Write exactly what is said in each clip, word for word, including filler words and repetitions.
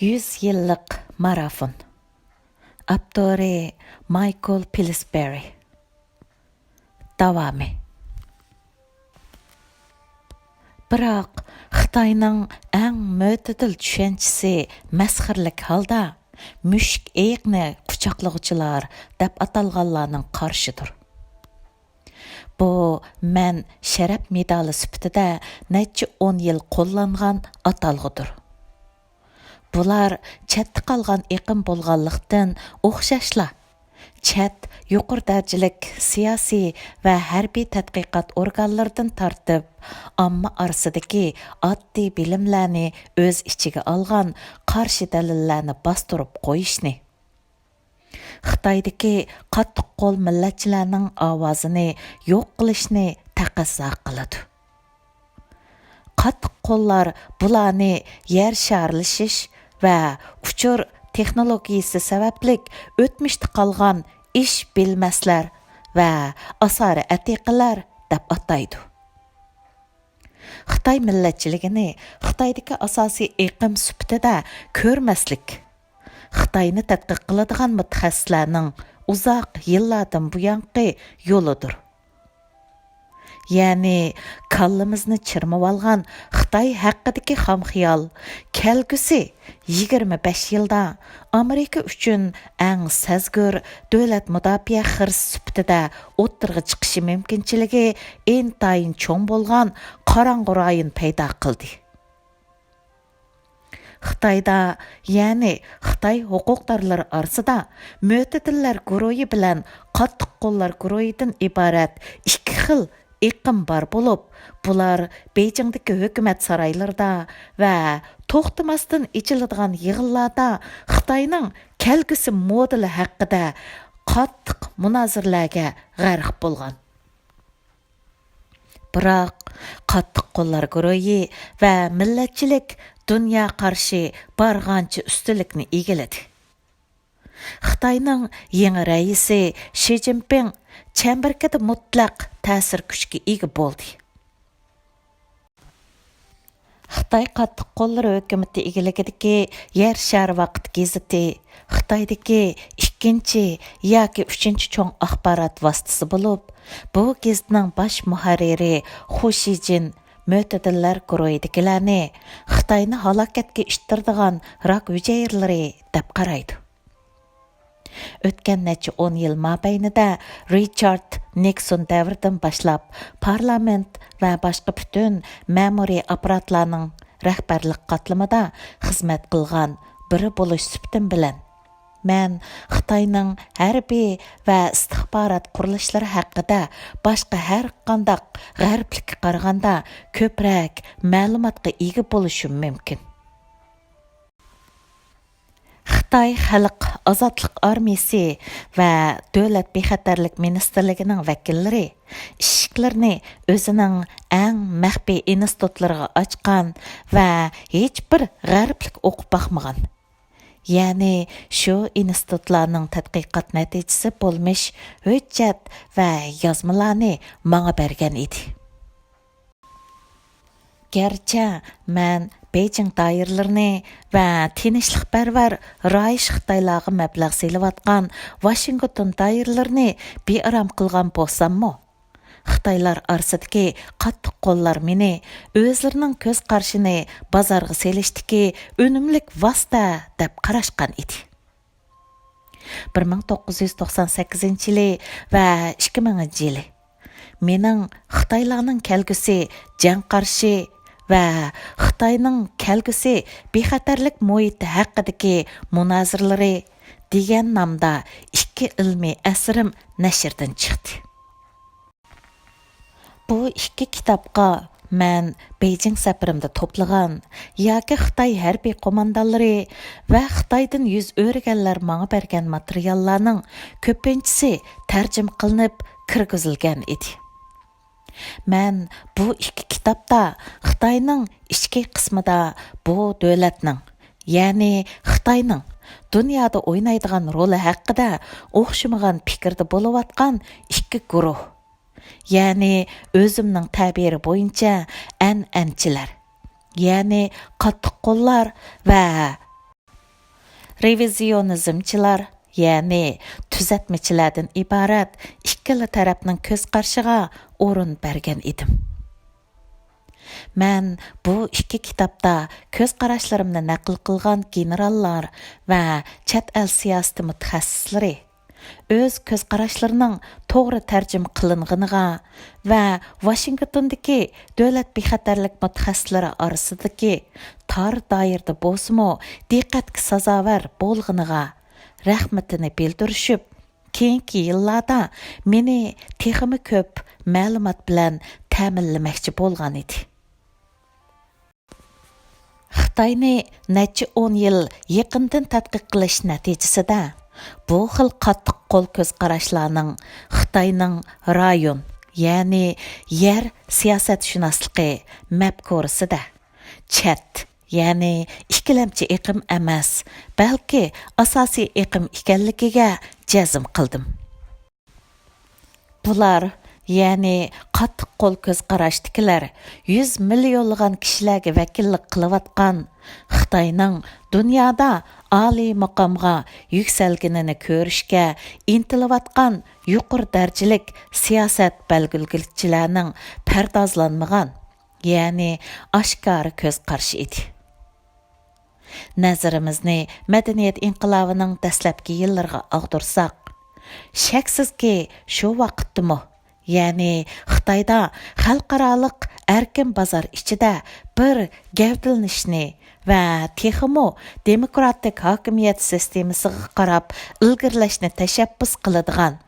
يۈز يىللىق مارافون. ئاپتورى مايكل پىلسبېرى. داۋامى. بىراق خىتاينىڭ ئەڭ مۆتىدىل چۈشەنچىسى مەسخىرىلىك ھالدا مۈشۈك ئېيىقنى قۇچاقلىغۇچىلار دەپ ئاتالغانلارنىڭ قارىشىدۇر. بۇ مەن شەرەپ مېدالى سۈپىتىدە نەچچە ئون يىل قوللانغان ئاتالغۇدۇر. بۇلار چەتتە قالغان ئېقىم بولغانلىقتىن ئوخشاشلا، چەت يۇقىرى دەرىجىلىك سىياسىي ۋە ھەربىي تەتقىقات ئورگانلىرىدىن تارتىپ، ئامما ئارىسىدىكى ئاددىي بىلىملەرنى ئۆز ئىچىگە ئالغان قارشى دەلىللەرنى باستۇرۇپ قويۇشنى، خىتايدىكى قاتتىق قول مىللەتچىلەرنىڭ ئاۋازىنى يوق قىلىشنى تەقەززا قىلىدۇ. قاتتىق قوللار بۇلارنى يەر شارلىشىش ۋە ئۇچۇر تېخنولوگىيىسى سەۋەبلىك ئۆتمۈشتە قالغان ئىش بىلمەسلەر ۋە ئاسارە ئەتىقىلەر دەپ ئاتايدۇ. خىتاي مىللەتچىلىكىنى خىتايدىكى ئاساسىي ئېقىم سۈپىتىدە كۆرمەسلىك، خىتاينى تەتقىق قىلىدىغان مۇتەخەسسىسلەرنىڭ ئۇزاق يىللاردىن بۇيانقى يولىدۇر. يەنى كاللىمىزنى چىرمىۋالغان خىتاي ھەققىدىكى خام خىيال، كەلگۈسى يىگىرمە بەش يىلدا ئامېرىكا ئۈچۈن ئەڭ سەزگۈر دۆلەت مۇداپىئە خىرىسى سۈپىتىدە ئوتتۇرىغا چىقىشى مۇمكىنچىلىكى ئىنتايىن چوڭ بولغان قاراڭغۇ رايون پەيدا قىلدى. خىتايدا، يەنى خىتاي ھوقۇقدارلىرى ئارىسىدا مۆتىدىللەر گۇرۇھى بىلەن قاتتىق قوللار گۇرۇھىدىن ئىبارەت ئىككى خىل ئېقىم بار بولۇپ، بۇلار بېيجىڭدىكى ھۆكۈمەت سارايلىرىدا ۋە توختىماستىن ئېچىلىدىغان يىغىنلاردا خىتاينىڭ كەلگۈسى مودېلى ھەققىدە قاتتىق مۇنازىرىلەرگە غەرق بولغان. بىراق، قاتتىق قوللار گۇرۇھى ۋە مىللەتچىلىك دۇنيا قارىشى بارغانچە ئۈستۈنلۈكنى ئىگىلىدى. خىتاينىڭ يېڭى رەئىسى شى جىنپىڭ چەمبىرىكىدە مۇتلەق تەسىر كۈچكە ئىگە بولدى. خىتاي قاتتىق قوللىرى ھۆكۈمىتى ئىگىلىكىدىكى يەر شارى ۋاقىت گېزىتى خىتايدىكى ئىككىنچى ياكى ئۈچىنچى چوڭ ئاخبارات ۋاسىتىسى بولۇپ، بۇ گېزىتنىڭ باش مۇھەررىرى خۇ شىجىن مۆتىدىللەر گۇرۇھىدىكىلەرنى خىتاينى ھالاكەتكە ئىتتىرىدىغان راك ھۈجەيرىلىرى دەپ قارايدۇ. ئۆتكەن نەچچە ئون يىل مابەينىدە رىچارد نىكسون دەۋرىدىن باشلاپ پارلامېنت ۋە باشقا پۈتۈن مەمۇرىي ئاپپاراتلارنىڭ رەھبەرلىك قاتلىمىدا خىزمەت قىلغان بىرى بولۇش سۈپىتىم بىلەن، مەن خىتاينىڭ ھەربىي ۋە ئىستىخبارات قۇرۇلۇشلىرى ھەققىدە باشقا ھەر قانداق غەربلىككە قارىغاندا كۆپرەك مەلۇماتقا ئىگە بولۇشۇم مۇمكىن. خىتاي خەلق ئازادلىق ئارمىيىسى ۋە دۆلەت بىخەتەرلىك مىنىستىرلىكىنىڭ ۋەكىللىرى ئىشىكلىرىنى ئۆزىنىڭ ئەڭ مەخپىي ئىنستىتۇتلىرىغا ئاچقان ۋە ھېچبىر غەربلىك ئوقۇپ باقمىغان. يەنى شۇ ئىنستىتۇتلارنىڭ تەتقىقات نەتىجىسى بولمىش ھۆججەت ۋە يازمىلارنى ماڭا بەرگەن ئىدى. گەرچە مەن بېيجىڭ دائىرىلىرىنى ۋە تىنچلىقپەرۋەر رايىش خىتايلارغا مەبلەغ سېلىۋاتقان ۋاشىنگتون دائىرىلىرىنى بىئارام قىلغان بولساممۇ، خىتايلار ئارىسىدىكى قاتتىق قوللار مېنى ئۆزلىرىنىڭ كۆز قارىشىنى بازارغا سېلىشتىكى ئۈنۈملۈك ۋاسىتە دەپ قاراشقان ئىدى. بىر مىڭ توققۇز يۈز توقسان سەككىزىنچى يىلى ۋە ئىككى مىڭىنچى يىلى مېنىڭ خىتايلارنىڭ كەلگۈسى جەڭ قارىشى ۋە خىتاينىڭ كەلگۈسى بىخەتەرلىك مۇھىتى ھەققىدىكى مۇنازىرىلىرى دېگەن نامدا ئىككى ئىلمىي ئەسىرىم نەشردىن چىقتى. بۇ ئىككى كىتابقا مەن بېيجىڭ سەپىرىمدە توپلىغان ياكى خىتاي ھەربىي قوماندانلىرى ۋە خىتايدىن يۈز ئۆرۈگەنلەر ماڭا بەرگەن ماتېرىياللارنىڭ كۆپىنچىسى تەرجىمە قىلىنىپ كىرگۈزۈلگەن ئىدى. مەن بۇ ئىككى كىتابتا خىتاينىڭ ئىچكى قىسمىدا بۇ دۆلەتنىڭ، يەنى خىتاينىڭ دۇنيادا ئوينايدىغان رولى ھەققىدە ئوخشىمىغان پىكىردە بولۇۋاتقان ئىككى گۇرۇھ، يەنى ئۆزۈمنىڭ تەبىرى بويىچە ئەنئەنىچىلەر، يەنى قاتتىق قوللار ۋە رېۋىزىيونىزمچىلار، يەنى تۈزەتمىچىلەردىن ئىبارەت ئىككىلا تەرەپنىڭ كۆز قارىشىغا ئورۇن بەرگەن ئىدىم. مەن بۇ ئىككى كىتابتا كۆز قاراشلىرىمنى نەقىل قىلغان گېنېراللار ۋە چەت ئەل سىياسىتى مۇتەخەسسىسلىرى، ئۆز كۆز قاراشلىرىنىڭ توغرا تەرجىمە قىلىنغىنىغا ۋە ۋاشىنگتوندىكى دۆلەت بىخەتەرلىك مۇتەخەسسىسلىرى ئارىسىدىكى تار دائىرىدە بولسىمۇ دىققەتكە سازاۋەر بولغىنىغا رەھمىتىنى بىلدۈرۈشۈپ، كېيىنكى يىللاردا مېنى تېخىمۇ كۆپ مەلۇمات بىلەن تەمىنلىمەكچى بولغان ئىدى. خىتاينى نەچچە ئون يىل يېقىندىن تەتقىق قىلىش نەتىجىسىدە، بۇ خىل قاتتىق قول كۆز قاراشلارنىڭ خىتاينىڭ رايون، يەنى يەر سىياسەتشۇناسلىقى مەپكۇرىسىدە چەت، يەنى ئىككىلەمچى ئېقىم ئەمەس، بەلكى ئاساسىي ئېقىم ئىكەنلىكىگە جەزم قىلدىم. بۇلار، يەنى قاتتىق قول كۆز قاراشتىكىلەر يۈز مىليونلىغان كىشىلەرگە ۋەكىللىك قىلىۋاتقان خىتاينىڭ دۇنيادا ئالىي مۇقامغا يۈكسەلگىنىنى كۆرۈشكە ئىنتىلىۋاتقان يۇقىرى دەرىجىلىك سىياسەت بەلگىلىگۈچىلەرنىڭ پەردازلانمىغان، يەنى ئاشكارا كۆز قارىشى ئىدى. نەزىرىمىزنى مەدەنىيەت ئىنقىلابىنىڭ دەسلەپكى يىللىرىغا ئاغدۇرساق، شەكسىزكى، شۇ ۋاقىتتىمۇ، يەنى خىتايدا خەلقئارالىق ئەركىن بازار ئىچىدە بىر گەۋدىلىنىشنى ۋە تېخىمۇ دېموكراتىك ھاكىمىيەت سىستېمىسىغا قاراپ ئىلگىرىلەشنى تەشەببۇس قىلىدىغان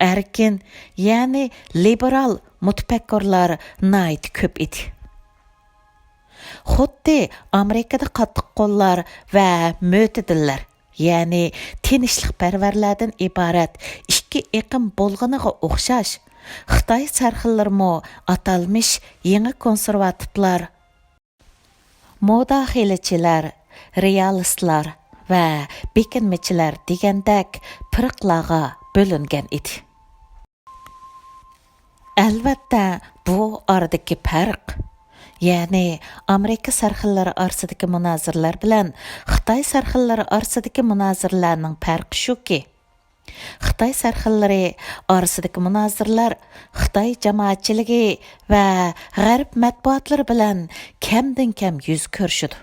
ئەركىن، يەنى لىبېرال مۇتەپەككۇرلار ناھايىتى كۆپ ئىدى. خۇددى ئامېرىكىدا قاتتىق قوللار ۋە مۆتىدىللەر، يەنى تىنچلىقپەرۋەرلەردىن ئىبارەت ئىككى ئېقىم بولغىنىغا ئوخشاش، خىتاي سەرخىللىرىمۇ ئاتالمىش يېڭى كونسېرۋاتىپلار، مۇداخىلىچىلەر، رېئالىستلار ۋە بېكىنمىچىلەر دېگەندەك پىرقىلارغا بۆلۈنگەن ئىدى. ئەلۋەتتە، بۇ ئارىدىكى پەرق، يەنى ئامېرىكا سەرخىللىرى ئارىسىدىكى مۇنازىرىلەر بىلەن خىتاي سەرخىللىرى ئارىسىدىكى مۇنازىرىلەرنىڭ پەرقى شۇكى، خىتاي سەرخىللىرى ئارىسىدىكى مۇنازىرىلەر خىتاي جامائەتچىلىكى ۋە غەرب مەتبۇئاتلىرى بىلەن كەمدىن كەم يۈز كۆرۈشىدۇ.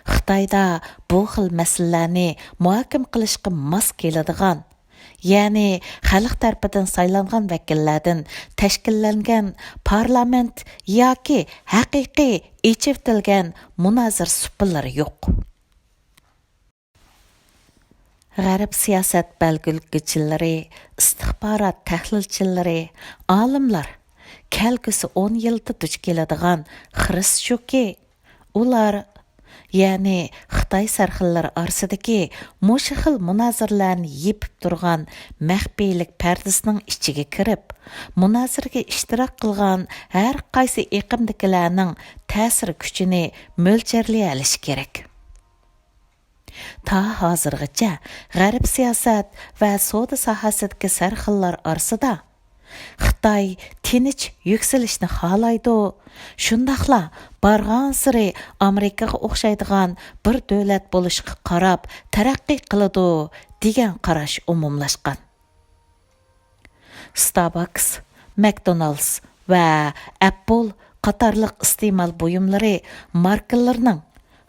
خىتايدا بۇ خىل مەسىلىلەرنى مۇھاكىمە قىلىشقا ماس كېلىدىغان، يەنى خەلق تەرىپىدىن سايلانغان ۋەكىللەردىن تەشكىللەنگەن پارلامېنت ياكى ھەقىقىي ئېچىۋېتىلگەن مۇنازىرە سۇپىلىرى يوق. غەرب سىياسەت بەلگىلىگۈچىلىرى، ئىستىخبارات تەھلىلچىلىرى، ئالىملار كەلگۈسى ئون يىلدا دۇچ كېلىدىغان خىرىس شۇكى، ئۇلار، يەنى خىتاي سەرخىللىرى ئارىسىدىكى مۇشۇ خىل مۇنازىرىلەرنى يېپىپ تۇرغان مەخپىيلىك پەردىسىنىڭ ئىچىگە كىرىپ، مۇنازىرىگە ئىشتىراك قىلغان ھەر قايسى ئېقىمدىكىلەرنىڭ تەسىر كۈچىنى مۆلچەرلىيەلىشى كېرەك. تا ھازىرغىچە غەرب سىياسەت ۋە سودا ساھەسىدىكى سەرخىللار ئارىسىدا خىتاي تىنچ يۈكسىلىشنى خالايدۇ، شۇنداقلا بارغانسېرى ئامېرىكىغا ئوخشايدىغان بىر دۆلەت بولۇشقا قاراپ تەرەققىي قىلىدۇ، دېگەن قاراش ئومۇملاشقان. ستارباكس، ماكدونالدس ۋە ئەپپل قاتارلىق ئىستېمال بۇيۇملىرى ماركىلىرىنىڭ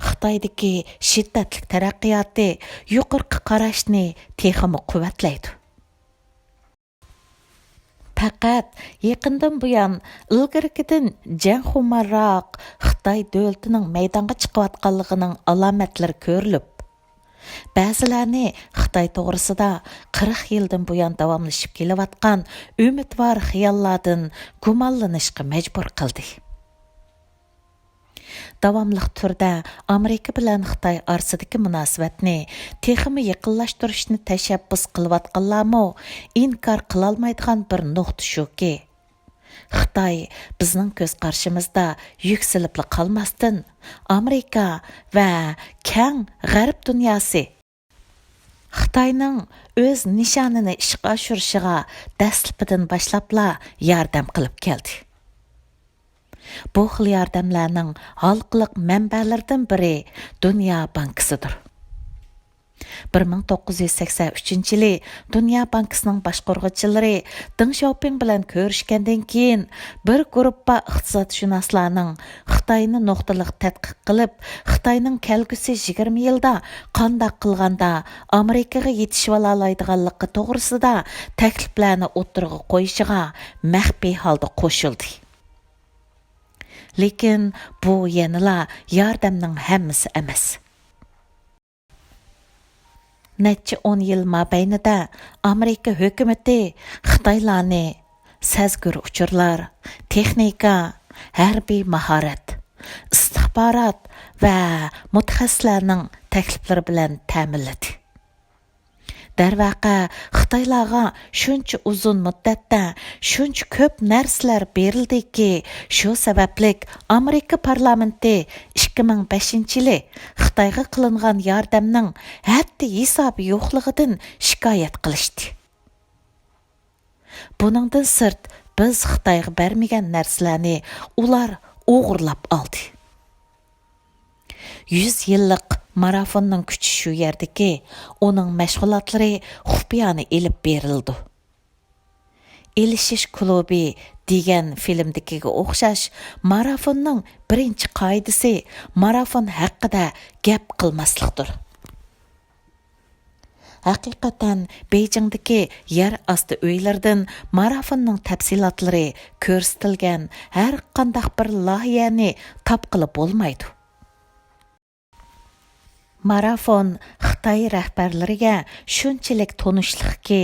خىتايدىكى شىددەتلىك تەرەققىياتى يۇقىرىقى قاراشنى تېخىمۇ قۇۋۋەتلەيدۇ. پەقەت يېقىندىن بۇيان ئىلگىرىكىدىن جەڭخۇمارراق خىتاي دۆلىتىنىڭ مەيدانغا چىقىۋاتقانلىقىنىڭ ئالامەتلىرى كۆرۈلۈپ، بەزىلەرنى خىتاي توغرىسىدا قىرىق يىلدىن بۇيان داۋاملىشىپ كېلىۋاتقان ئۈمىدۋار خىياللاردىن گۇمانلىنىشقا مەجبۇر قىلدى. داۋاملىق تۈردە ئامېرىكا بىلەن خىتاي ئارىسىدىكى مۇناسىۋەتنى تېخىمۇ يېقىنلاشتۇرۇشنى تەشەببۇس قىلىۋاتقانلارمۇ ئىنكار قىلالمايدىغان بىر نۇقتا شۇكى، خىتاي بىزنىڭ كۆز قارىشىمىزدا يۈكسىلىپلا قالماستىن، ئامېرىكا ۋە كەڭ غەرب دۇنياسى خىتاينىڭ ئۆز نىشانىنى ئىشقا ئاشۇرۇشىغا دەسلىپىدىن باشلاپلا ياردەم قىلىپ كەلدى. بۇ خىل ياردەملەرنىڭ ھالقىلىق مەنبەلىرىدىن بىرى دۇنيا بانكىسىدۇر. بىر مىڭ توققۇز يۈز سەكسەن ئۈچىنچى يىلى دۇنيا بانكىسىنىڭ باشقۇرغۇچىلىرى دېڭ شياۋپىڭ بىلەن كۆرۈشكەندىن كېيىن، بىر گۇرۇپپا ئىقتىسادشۇناسلارنىڭ خىتاينى نۇقتىلىق تەتقىق قىلىپ، خىتاينىڭ كەلگۈسى يىگىرمە يىلدا قانداق قىلغاندا ئامېرىكىغا يېتىشىۋالالايدىغانلىقى توغرىسىدا تەكلىپلەرنى ئوتتۇرىغا قويۇشىغا مەخپىي ھالدا قوشۇلدى. لېكىن بۇ يەنىلا ياردەمنىڭ ھەممىسى ئەمەس. نەچچە ئون يىل مابەينىدە ئامېرىكا ھۆكۈمىتى خىتايلارنى سەزگۈر ئۇچۇرلار، تېخنىكا، ھەربىي ماھارەت، ئىستىخبارات ۋە مۇتەخەسسىسلەرنىڭ تەكلىپلىرى بىلەن تەمىنلىدى. دەرۋەقە، خىتايلارغا شۇنچە ئۇزۇن مۇددەتتە شۇنچە كۆپ نەرسىلەر بېرىلدىكى، شۇ سەۋەبلىك ئامېرىكا پارلامېنتى ئىككى مىڭ بەشىنچى يىلى خىتايغا قىلىنغان ياردەمنىڭ ھەددى ھېسابى يوقلۇقىدىن شىكايەت قىلىشتى. بۇنىڭدىن سىرت، بىز خىتايغا بەرمىگەن نەرسىلەرنى ئۇلار ئوغرىلاپ ئالدى. يۈز يىللىق مارافوننىڭ كۈچى شۇ يەردىكى، ئۇنىڭ مەشغۇلاتلىرى خۇپىيانە ئېلىپ بېرىلىدۇ. ئېلىشىش كۇلۇبى دېگەن فىلىمدىكىگە ئوخشاش، مارافوننىڭ بىرىنچى قائىدىسى مارافون ھەققىدە گەپ قىلماسلىقتۇر. ھەقىقەتەن، بېيجىڭدىكى يەر ئاستى ئۆيلىرىدىن مارافوننىڭ تەپسىلاتلىرى كۆرسىتىلگەن ھەر قانداق بىر لايىھەنى تاپقىلى بولمايدۇ. مارافون خىتاي رەھبەرلىرىگە شۇنچىلىك تونۇشلۇقكى،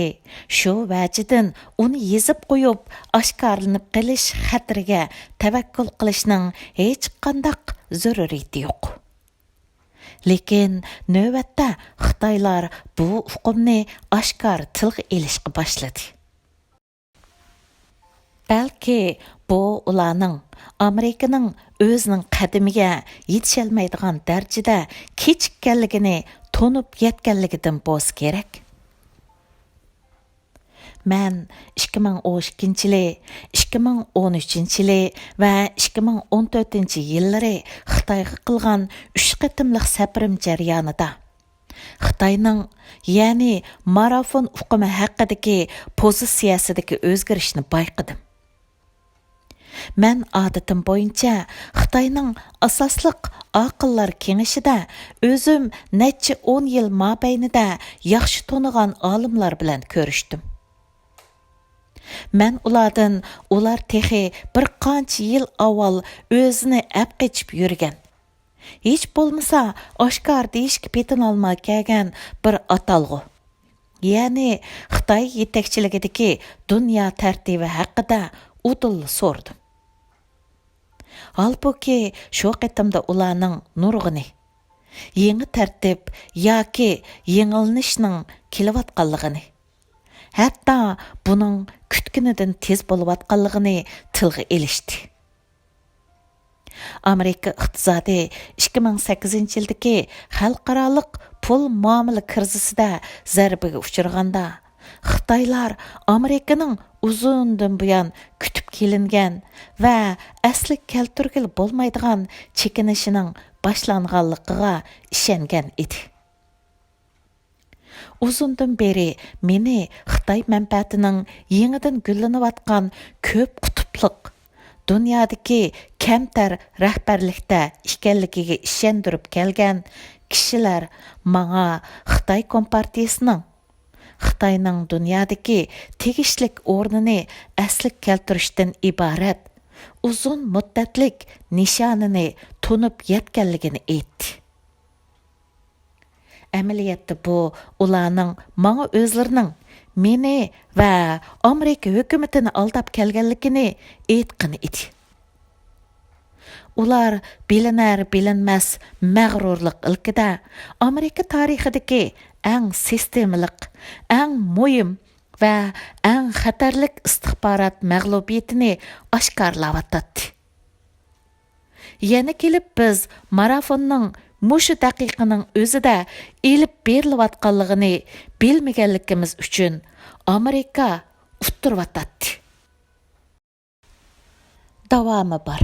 شۇ ۋەجىدىن ئۇنى يېزىپ قويۇپ، ئاشكارىلىنىپ قېلىش خەتىرىگە تەۋەككۈل قىلىشنىڭ ھېچقانداق زۆرۈرىيىتى يوق. لېكىن نۆۋەتتە خىتايلار بۇ ئۇقۇمنى ئاشكارا تىلغا ئېلىشقا باشلىدى. بەلكى بۇ ئۇلارنىڭ ئامېرىكىنىڭ ئۆزىنىڭ قەدىمىگە يېتىشەلمەيدىغان دەرىجىدە كېچىككەنلىكىنى تونۇپ يەتكەنلىكىدىن بولسا كېرەك. مەن ئىككى مىڭ ئون ئىككىنچى يىلى، ئىككى مىڭ ئون ئۈچىنچى يىلى ۋە ئىككى مىڭ ئون تۆتىنچى يىللىرى خىتايغا قىلغان ئۈچ قېتىملىق سەپىرىم جەريانىدا، خىتاينىڭ، يەنى مارافون ئۇقۇمى ھەققىدىكى پوزىتسىيەسىدىكى ئۆزگىرىشنى بايقىدىم. مەن ئادىتىم بويىچە خىتاينىڭ ئاساسلىق ئاقىللار كېڭىشىدە ئۆزۈم نەچچە ئون يىل مابەينىدە ياخشى تونۇغان ئالىملار بىلەن كۆرۈشتۈم. مەن ئۇلاردىن ئۇلار تېخى بىر قانچە يىل ئاۋۋال ئۆزىنى ئەپ قېچىپ يۈرگەن، ھېچ بولمىسا ئاشكارا دېيىشكە پېتىنالماي كەلگەن بىر ئاتالغۇ، يەنى خىتاي يېتەكچىلىكىدىكى دۇنيا تەرتىپى ھەققىدە ئۇدۇللا سورىدىم. ھالبۇكى، شۇ قېتىمدا ئۇلارنىڭ نۇرغۇنى يېڭى تەرتىپ ياكى يېڭىلىنىشنىڭ كېلىۋاتقانلىقىنى، ھەتتا بۇنىڭ كۈتكىنىدىن تېز بولۇۋاتقانلىقىنى تىلغا ئېلىشتى. ئامېرىكا ئىقتىسادى ئىككى مىڭ سەككىزىنچى يىلدىكى خەلقئارالىق پۇل مۇئامىلە كىرىزىسىدە زەربىگە ئۇچرىغاندا، خىتايلار ئامېرىكىنىڭ ئۇزۇندىن بۇيان كۈتۈپ كېلىنگەن ۋە ئەسلىگە كەلتۈرگىلى بولمايدىغان چېكىنىشىنىڭ باشلانغانلىقىغا ئىشەنگەن ئىدى. ئۇزۇندىن بېرى مېنى خىتاي مەنپەئەتىنىڭ يېڭىدىن گۈللىنىۋاتقان كۆپ قۇتۇپلۇق دۇنيادىكى كەمتەر رەھبەرلىكتە ئىكەنلىكىگە ئىشەندۈرۈپ كەلگەن كىشىلەر ماڭا خىتاي كومپارتىيىسىنىڭ، خىتاينىڭ دۇنيادىكى تېگىشلىك ئورنىنى ئەسلىگە كەلتۈرۈشتىن ئىبارەت ئۇزۇن مۇددەتلىك نىشانىنى تونۇپ يەتكەنلىكىنى ئېيتتى. ئەمەلىيەتتە بۇ ئۇلارنىڭ ماڭا ئۆزلىرىنىڭ مېنى ۋە ئامېرىكا ھۆكۈمىتىنى ئالداپ كەلگەنلىكىنى ئېيتقىنى ئىدى. ئۇلار بىلىنەر-بىلىنمەس مەغرۇرلۇق ئىلكىدە ئامېرىكا تارىخىدىكى ئەڭ سىستېمىلىق، ئەڭ مۇھىم ۋە ئەڭ خەتەرلىك ئىستىخبارات مەغلۇبىيىتىنى ئاشكارىلاۋاتاتتى. يەنە كېلىپ بىز مارافوننىڭ مۇشۇ دەقىقىنىڭ ئۆزىدە ئېلىپ بېرىلىۋاتقانلىقىنى بىلمىگەنلىكىمىز ئۈچۈن ئامېرىكا ئۇتتۇرۇۋاتاتتى. داۋامى بار.